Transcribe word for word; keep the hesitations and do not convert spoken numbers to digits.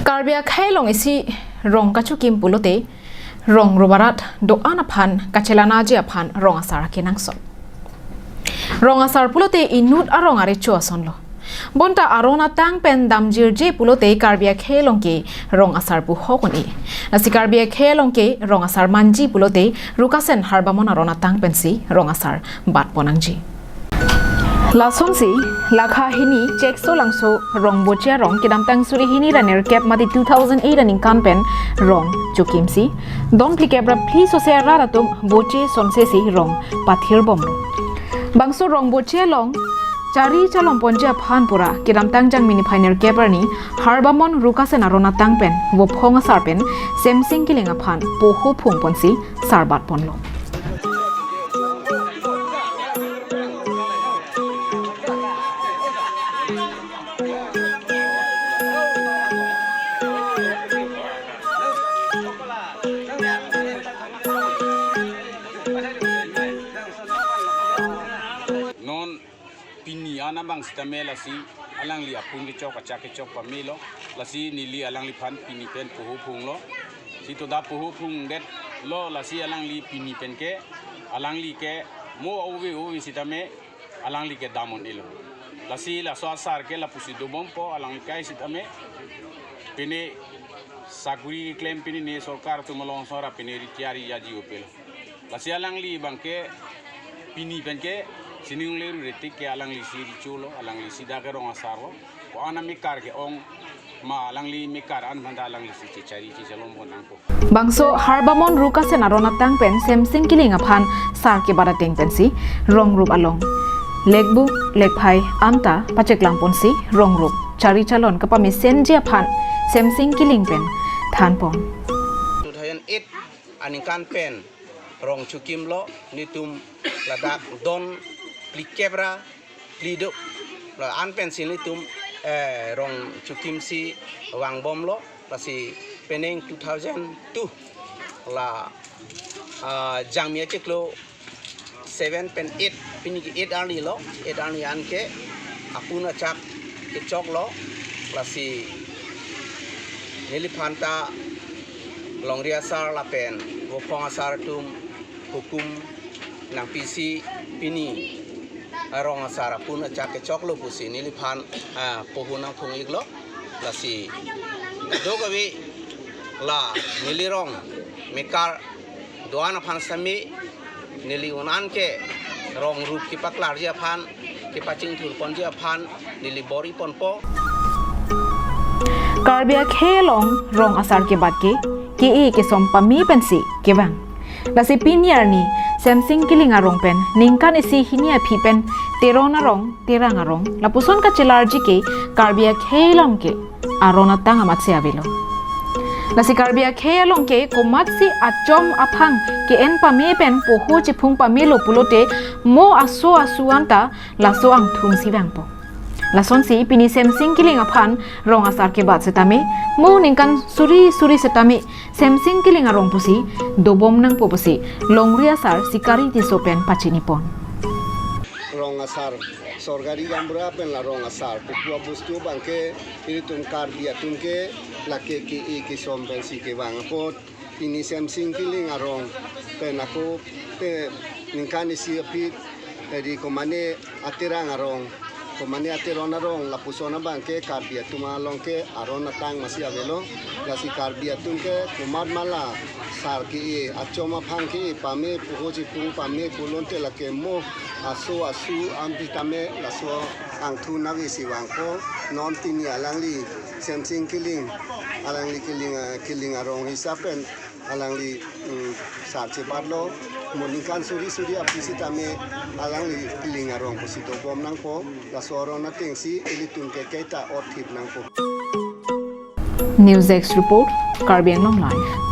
Karbi akhei along isi rong kachokim pulote rong rup arat do-an aphan kachelanaji aphan rong asar akenangsot. Rong asar pulote inut arong arecho asonlo. Bonta aron atang pen damjirji pulote Karbi akhei along ke rong asar pu hok un-e. Lasi Karbi akhei along ke rong asar manji pulote Rukasen Harbamon aron atang pensi rong asar bat pon nangji. Lasonsi, lakha hini Cheksolangso Rongboche arong kedamtang suri hini ra nerkep mate two thousand eight aningkan pen rong chokimsi, don phlikep ra phli sose arat atum boche sonsesi rong pathirbomlo. Bangso Rongboche along chari chalom ponji aphan pura kedamtang Jangmi niphai nerkep arni Harbamon Rukasen aron atang pen Vophong asar pen Semsing Killing aphan poho phung ponsi sar bat ponlo. Non pini an abang sitame lasi alangli apun kechok achak kechok pamelo, lasi neli alangliphan pini pen poho phunglo. Si to da poho phungdetlo, lasi alangli pini pen ke, alangli ke mo ove ove sitame alangli ke dam un-elo. Lasi laso asar ke lapusi dobompo, alangli kai sitame pine sakuri klem pine ne sorkar atum along sora pine retire yaji upelo. Lasi alangli abang ke pini pen ke sining le ru retik ke alanglisi recholo, alanglisi dak ke rong asarlo. Ko-an amekar ke-ong ma alangli mekar an aphan ta alanglisi chechari chechalom pon nangpo. Bangso Harbamon Rukasen aron atang pen Semsing Killing aphan sar kebat ateng pensi rong rup along lekbu lekphai anta pacheklang ponsi rong rup chari chalon kapamesenji aphan Semsing Killing pen than pon. Two thousand eight aningkan pen rong chokimlo, netum ladak don phlikep ra phli do. La an pensi netum, eh, rong chokimsi vangbomlo, lasi penang two thousand two la, ah, Jangmi achiklo seven pen eight, pini ke eight arni lo, eight arni an ke apun achak kechoklo, lasi neliphan ta longri asar lapen Vophong asar atum hukum nangpisi pini arong asar apun achak kechoklo pusi neliphan, ah, poho nangphung iklo. Lasi do kave la neli rong mekar do-an aphan sitame neli un-an ke rong rup kepaklarji aphan, kepachingthur ponji aphan neli bor-i ponpo. Karbi akhei along rong asar kebat ke ke-e kesom pame pensi kevang. Lasi pini arni Semsing Killing arong pen ningkan isi hini aphi pen Teron arong, Terang arong lapuson kachelarji ke Karbi akhei along ke aron atang amatsi avelo. Lasi Karbi akhei along ke komatsi achom aphang ke-en pame pen poho chephung pamelo pulote mo aso asu anta laso angthungsi vangpo. Lasonsi pini Semsing Killing aphan rong asar kebat sitame mo ningkan suri suri sitame Semsing Killing arong pusi dobom nangpo pusi longri asar Sikari Tisso pen pachini pon. Rong asar sorkari gaonbura pen la rong asar pu pu abostu abang ke ilitum Karbi atum ke lake ke-e kesom pensi kevang apot pini Semsing Killing arong pen ako te ningkan isi aphi, jadi komane Aterang arong, komane Ateron arong lapuson abang ke Karbi atum along ke aron atang amatsi avelo. Lasi Karbi atum ke komat ma la sar ke-e, achom aphang ke-e pame, poho chephung pame pulote lake mo aso asu amphi tame laso angthung nave si vangpo. Non pini alangli Semsing Killing, alangli Killing, eh, Killing arong hisap pen alangli, mm, sar chebatlo. Mo ningkan suri suri aphi sitame alangli Killing arong pusi dobom nangpo. Laso aron atengsi ilitum ke kaita othip nangpo. News Desk Report, Karbi Anglong Live.